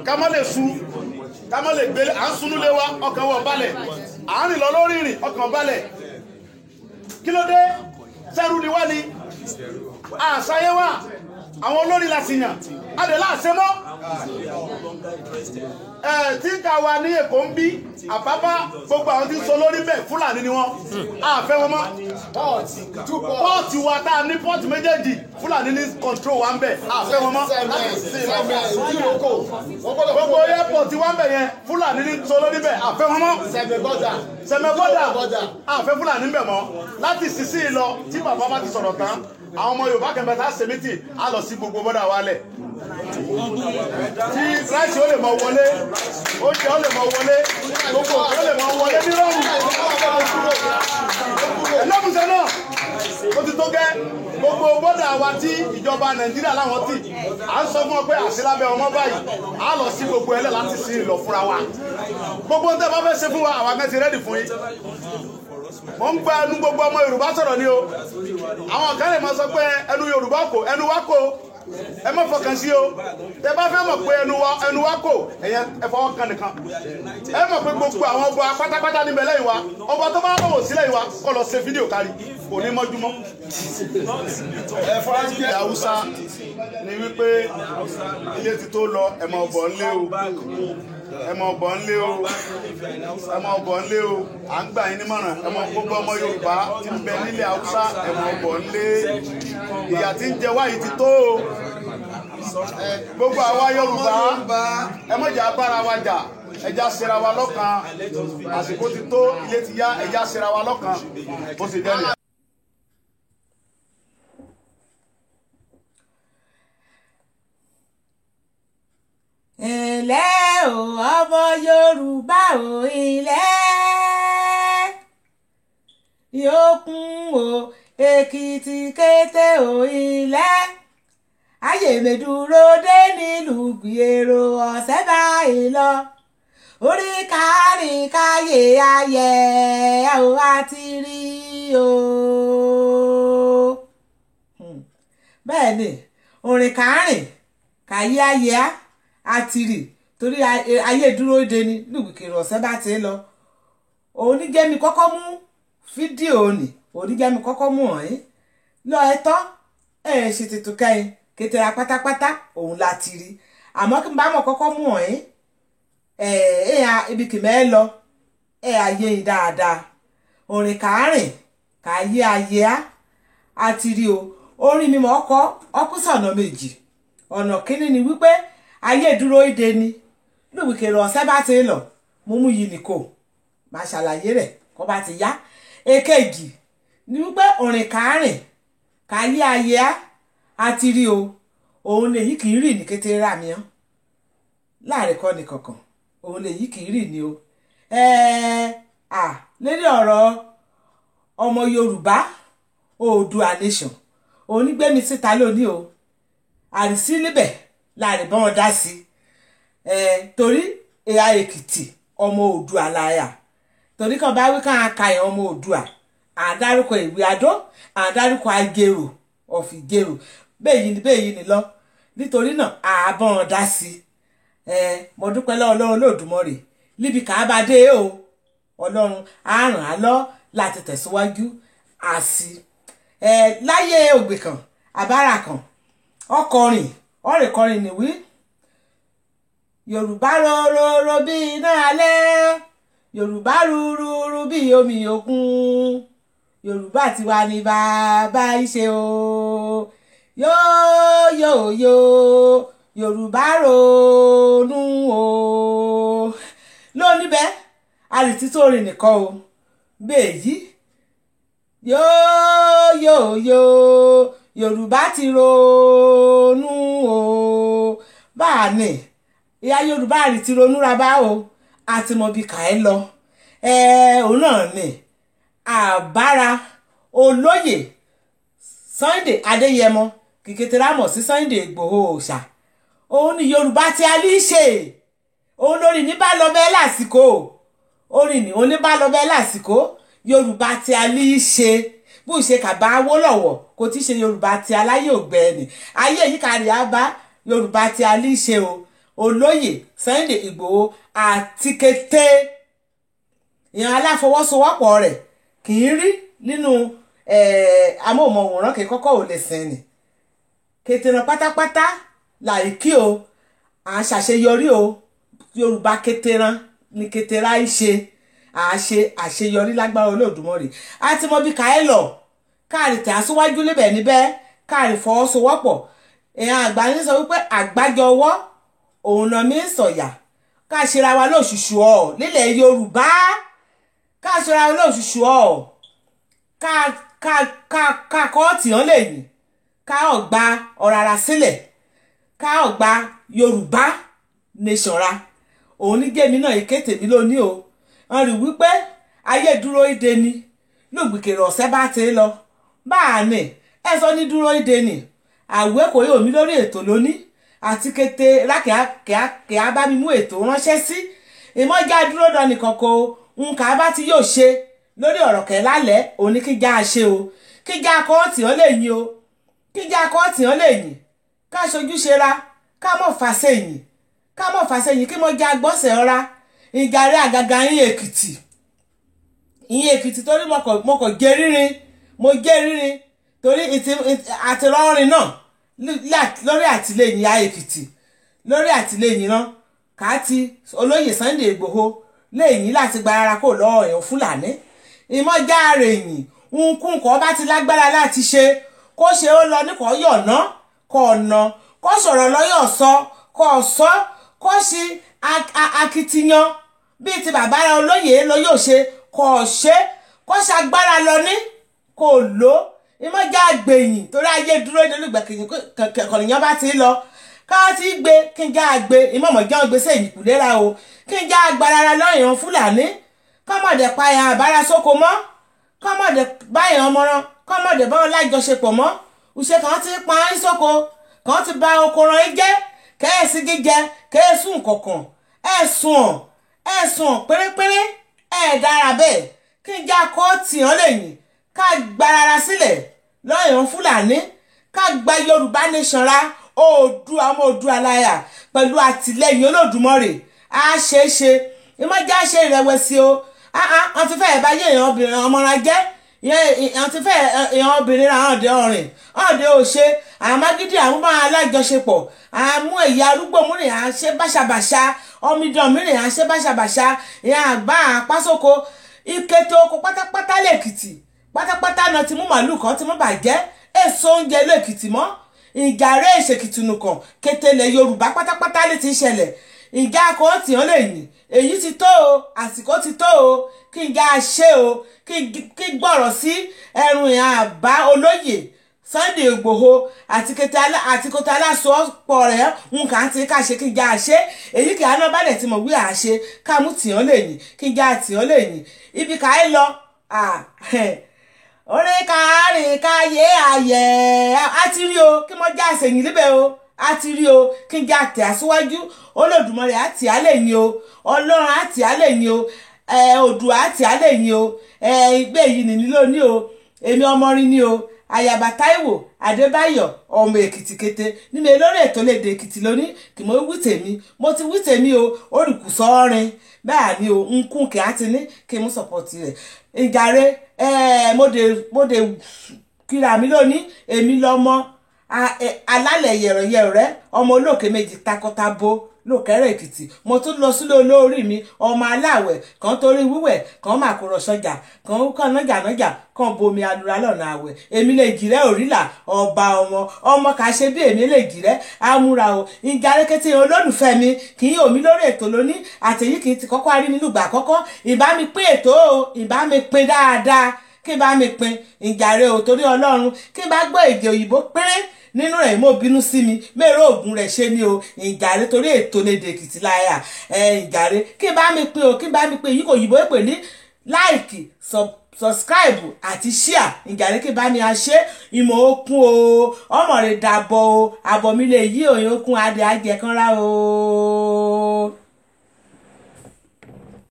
Ká má lè sun, ká má lè gbélé, à ń sunú lé wa, ọkàn wọn balẹ̀, à ń rìn lọ lórí ìrìn, ọkàn balẹ̀. Kí ló dé? Sẹ́rù ni wá ni àṣàyẹ wa, àwọn olórí la sì yàn, adè láàṣẹ mọ́. Ẹ tí ká wa ní Èkó ń bí Àpápá, gbogbo àwọn tí ń sọ lórí bẹ́ẹ̀ Fúlàní ni wọ́n, àfẹ́ wọn mọ́. Pọ́ọ̀tì wa tá a ní pọ́ọ̀tì méjèèjì, Fúlàní ní kọ̀ǹtró wa ń bẹ̀, àfẹ́ wọn mọ́. Gbogbo airport wa ń bẹ̀ yẹn, Fúlàní ní sọ lórí bẹ́ẹ̀, àfẹ́ wọn mọ́. Sẹ̀mẹ́bọ́dà àfẹ́ Fúlàní ń bẹ̀ mọ́. Láti sísí lọ tí bàbá bá ti sọ̀rọ̀ tán, àwọn ọmọ Yorùbá kẹfẹ tá a ṣe mítì á lọ sí gbogbo bọ́dà wa lẹ̀, tí ráìsì ó lè mọ wọlé, oúnjẹ ó lè mọ wọlé, gbogbo ó lè mọ wọlé nírọ̀rùn. Ẹlẹ́mùsẹ̀ náà ó ti tó gẹ́. Gbogbo bọ́dà wa tí ìjọba Nàìjíríà láwọn tì, à ń sọ fún ọ pé àṣìlábẹ́ ọmọ báyìí, á lọ sí gbogbo ẹlẹ́ láti sí ìlọ fúnra wa. Gbogbo tẹ́ bá fẹ́ ṣe fún wa, àwa kan ti rẹ́dì fún yín. Mo ń gba ẹnu gbogbo ọmọ Yorùbá sọ̀rọ̀ ni o. Àwọn kan lè máa sọ pé ẹnu Yorùbá kò, ẹnu wa kò, ẹ má fọkàn sí o. Tẹ́ bá fẹ́ mọ̀ pé ẹnu wa kò, ẹ̀yẹ ẹ fọwọ́ kan nìkan. Ẹ mọ̀ pé gbogbo àwọn ọba pátápátá níbẹ̀ lẹ́yìn wa, ọba tó bá lọ́wọ́ sílẹ̀ yìí wa kọ́ lọ ṣe fídíò kárí, kò ní mọ́júmọ́. Ilẹ̀ Haúsá ni wípé ilé ti tó lọ, ẹ mọ̀ bọ̀ ńlé o, ẹ mọ̀ bọ̀ ńlé o, ẹ mọ̀ bọ̀ ńlé o. À ń gbà yín nímọ̀ràn, ẹ mọ̀ gbogbo ọmọ Yorùbá tí ń bẹ nílẹ̀ Haúsá, ẹ mọ̀ bọ̀ ńlé. Ìyà tí ń jẹ wá yìí ti tó o. Gbogbo àwa Yorùbá, ẹ má jà bára wa jà, ẹ já ṣera wa lọ́kan. Àsìkò ti tó, ilé ti yá, ẹ já ṣera wa lọ́kan. Bó ṣe jẹ́ nìyẹn. Ǹlẹ́ o ọmọ Yorùbá o, ilẹ̀ yòókùn o, Èkìtì kété o, ilẹ̀ ayèmẹ̀dúró dé nílùú gbèrò ọ̀sẹ̀ báyìí lọ, orí kárí káyé ayẹ o àti rí o. Bẹ́ẹ̀ ni orin kárìn káyé ayẹ á àtìrì, torí ayé dúró de ni lùgbìkìrì ọ̀sẹ̀ bá ti lọ. Oníjẹ́mi kọ́kọ́ mú fídíò nì, oníjẹ́mi kọ́kọ́ mú ọ̀hún lọ ẹ̀tọ́ ẹ̀ ṣe tuntun kẹ́yìn kékeré pátápátá òun láti rí. Àmọ́ kí n bá mọ̀ kọ́kọ́ mú ọ̀hún ẹ̀ ẹ̀ ibi kì mẹ́ lọ ẹ̀ ayé yìí dáadáa. Orin kàárìn kàyé ayé á àtìrì o. Orin mi mọ̀ ọkọ̀ ọkùsọ̀nà méjì. Ọ̀nà kínní ni wípé ayé dúró ìdè ni lùwìkèrè ọ̀sẹ̀ bá ti lọ, mo mú yìí nìkó máa ṣàlàyé rẹ̀ kó bá ti yá. Èkejì ni wípé òrìn kárìn káyé ayé á àti rí o, òun lèyí kì í rì ní kété rà mí hàn láàrin kọ́ ni kankan, òun lèyí kì í rì ní o. Lérí ọ̀rọ̀ ọmọ Yorùbá Oòduà nation, òun ní gbémi síta lónìí o, àrísí níbẹ̀ láàrin bọ́n dá sí torí ẹ̀yà Èkìtì ọmọ Oòduà láyà, torí kan bá wí ká ka ẹ̀ ọmọ Oòduà, à ń dárúkọ ìwé Adó, à ń dárúkọ Ajérò ọ̀fìjérò, bẹ́ẹ̀ yìí ni bẹ́ẹ̀ yìí ni lọ. Nítorí náà àbọ̀n dá sí. Mo dúpẹ́ lọ́wọ́ Ọlọ́run Olódùmarè níbi ká bá dé o, Ọlọ́run á ràn á lọ láti tẹ̀síwájú àsì. Láyé ògbè kan àbára kan ọkọrin ọ̀rẹ́ kọrin nìwí Yorùbá rororo bí iná alẹ́, Yorùbá rúrúrú bí omi òkun, Yorùbá tiwa ní bàbá ìṣe o, yóò yóò yóò Yorùbá ronú o. Lónìí bẹ́ẹ̀ àrètí tó rìn nìkan o, bẹ́ẹ̀ yìí yóò yóò yóò Yorùbá ti ronú o. Báà ní ìyá Yorùbá rí ti ronú ra bá o, àti mọ bí kà ẹ́ lọ. Òun náà ni àbára olóyè Sunday Adéyẹmọ kìkìtìrà mọ̀ sí Sunday Ìgbòho Òòṣà, òun ni Yorùbá ti a lè ṣe, òun lórí ní bá lọ bẹ́ẹ̀ lásìkò, orin ní òun ní bá lọ bẹ́ẹ̀ lásìkò. Yorùbá ti a lè ṣe bó ṣe kàbá Awólọ́wọ̀ kò tí ṣe Yorùbá ti aláyé ògbẹ́ ni ayé yìí kárí á bá Yorùbá ti a lè ṣe o. olóyè Sunday Ìgbòho àti kété ìyẹn aláfọwọ́sowọ́pọ̀ rẹ̀ kì í rí nínú amóhùnmáwòrán kì í kọ́kọ́ ò lè sìn ní kété náà pátápátá láìkí o à ń ṣàṣeyọrí o Yorùbá kété-rán ní kété-rá í ṣe à ń ṣe àṣeyọrí lágbára Olódùmarè àti mọ bí káẹ́ lọ káàrí tẹ̀ aṣíwájú lébẹ̀ níbẹ̀ káàrí fọwọ́sowọ́pọ̀ èèyàn àgbà ní sọ wípé àgbájọ ọwọ́ òun náà mi ń sọ̀yà ká ṣera wa lóṣùṣù ọ̀ nílẹ̀ Yorùbá ká ṣera wa lóṣùṣù ọ̀ ká kọ́ọ̀tì hàn lẹ́yìn ká ọ̀gbà ọ̀ràrà sílẹ̀ ká ọ̀gbà Yorùbá nation ra òun ní gèmí náà ike tèmi lónìí o wọn rí wípé ayé dúró ìdè ni lùgbìkèrè ọ̀sẹ̀ bá ti lọ bá a nì ẹ sọ ní dúró ìdè ni àwẹ̀ kò yóò mi lórí ètò lónìí àti kété rákìá bá mi mú ètò ránṣẹ́ sí ìmọ̀já dúró dání kankan o nǹkan bá ti yóò ṣe lórí ọ̀rọ̀ kẹ́ lálẹ́ òun ní kíjà ṣe o kíjà kọ́ọ̀tì ó lè yín o kíjà kọ́ọ̀tì ó lè yín ká ṣojúṣe ra ká mọ̀ fà sẹ́yìn ká mọ̀ fà sẹ́yìn kí mo já gbọ́sẹ̀ ọ̀ra ìjàre àgàgà yín Èkìtì yín Èkìtì torí mo kàn jẹ rírin mo jẹ rírin torí àtìrọ́rin náà lórí àtìlẹ́yìn ya Èkìtì lórí àtìlẹ́yìn náà káàtì olóyè Sunday Ìgbòho lẹ́yìn láti gba ara kó lọ́wọ́ èèyàn Fúlàní ìmọ̀já rẹ̀ yìn nkún kọ́ bá ti lágbára láti ṣe kó ṣe ó lọ ní kò yọ̀nà kò ọ̀nà kó sọ̀rọ̀ lọ́yọ̀ sọ kò sọ kó ṣe akitiyan bíi ti bàbá olóyè lọ yóò ṣe kò ṣe kó ṣagbára lọ ní kò lò ìmọ̀já gbẹ̀yìn torí ayé dúró nínú ìgbàkejì kọ̀nìyàn bá ti lọ ká ti gbé kí n já gbé ìmọ̀mọ̀já gbé sẹ́yìn kùlera o kí n já agbára lọ́yàn Fúlàní kọ́mọ̀dé payà àbára sóko mọ́ kọ́mọ̀dé báyàn ọmọràn kọ́mọ̀dé báwọn lájọṣepọ̀ mọ́ òṣè kan ti pa án sóko kan ti ba oko ran jẹ́ kẹ́ẹ̀sì jíjẹ kẹ́ẹ̀sùn kọ̀ọ̀kan ẹ̀sùn ẹ̀sùn pérépéré ẹ̀ dára bẹ́ẹ̀ kí n já kóòtì hàn lẹ́yìn ká gbarara sílẹ̀ lọ́yàn Fúlàní ká gba Yorùbá nation ra Oòduà ọmọ Oòduà láyà pẹ̀lú àtìlẹ́yìn Olódùmarè á ṣeé ṣe ìmọ̀já ṣe ìrẹ̀wẹ̀sì o wọ́n ti fẹ́ẹ̀ bá yé èèyàn obìnrin ọmọra jẹ́ wọ́n ti fẹ́ẹ̀ èèyàn obìnrin ra ọ̀dẹ ọ̀rìn ọ̀dẹ òṣè àmàgídí àwọn máa alájọṣepọ̀ àmú ẹ̀yà arúgbó múrin à ń ṣe báṣabàṣa omidan mìíràn à ń ṣe báṣabàṣa ìyá àgbà àpásóko ìkẹtẹ oko pátápátá lẹ́kìtì pátápátá náà ti mú màálù kan ti mú bàjẹ́ èso oúnjẹ lẹ́kìtì mọ́ ìjàre ìṣèkìtìnù kan kété ilẹ̀ Yorùbá pátápátá lè ti ṣẹlẹ̀ ìjà kan tì án lè yìn èyí ti tó o àsìkò ti tó o kí n já ṣe o kí n gbọ́rọ̀ sí ẹrù ìhàn àbá olóyè Sunday Ìgbòho àti kété aláṣọpọ̀ rẹ̀ nǹkan àti ká ṣe kí n já ṣe èyí kì í àná balẹ̀ tí mo wí àṣe ká mú tì án lè yìn kí n já tì án lè yìn ibi ká ẹ lọ orí káàrin káyé ayẹ á ti rí o kí mo já àṣẹyìn níbẹ̀ o á ti rí o kí n já tẹ̀ àṣíwájú Olódùmarè á tì á lè yìn o Ọlọ́run á tì á lè yìn o Oòduà á tì á lè yìn o ìgbé yìí nìní lónìí o èmi ọmọrin ni o Àyàbá Táíwò Adébáyọ̀ ọmọ Èkìtì kété níbi lórí ètò lédè Èkìtì lónìí kì mo wí tèmi mo ti wí tèmi o olùkùsọ̀ọ́rin bẹ́ẹ̀ ni o nkún kí á ti ní kí n mú sọ̀pọ̀tì rẹ̀ ìjàre mo dé kíra mi lónìí èmi lọ́mọ alálẹ̀ yẹ̀rọ̀yẹ̀rọ̀ ọmọ olókè méjì takọtabo lókẹ́rẹ́ Èkìtì mo tún lọ sílé olórí mi ọmọ aláwẹ̀ kan torí wíwẹ̀ kan máa kó rọṣọjà kan kàn nájà nájà kan bomi alura lọ́nà àwẹ̀ èmi lè jìrẹ́ òrìlà ọba ọmọ ọmọ kà ṣe bí èmi lè jìrẹ́ amúra o ìjà rékété olólùfẹ́ mi kì í omi lórí ètò lóní àtẹ̀yí kì í ti kọ́kọ́ arí mi lùgbà àkọ́kọ́ ìbá mi pín ètò o ìbá mi pín dáadáa kí n bá mi pín ìjàre o torí Ọlọ́run kí n bá gbọ́ èdè òyìnbó péré nínú rẹ̀ mo bínú sí mi mẹ́rọ ògùn rẹ̀ ṣe ni o ìjàre torí ètò lédè Èkìtì láyà ìjàre kí n bá mi pín o kí n bá mi pín èyí kò yìnbó pè ní láìkì subscribe àti share ìjàre kí n bá mi ṣe ìmọ̀ okun o ọmọ rẹ̀ dàbọ̀ o àbọ̀ mi lè yí òyìn okun adé ajẹkanra o.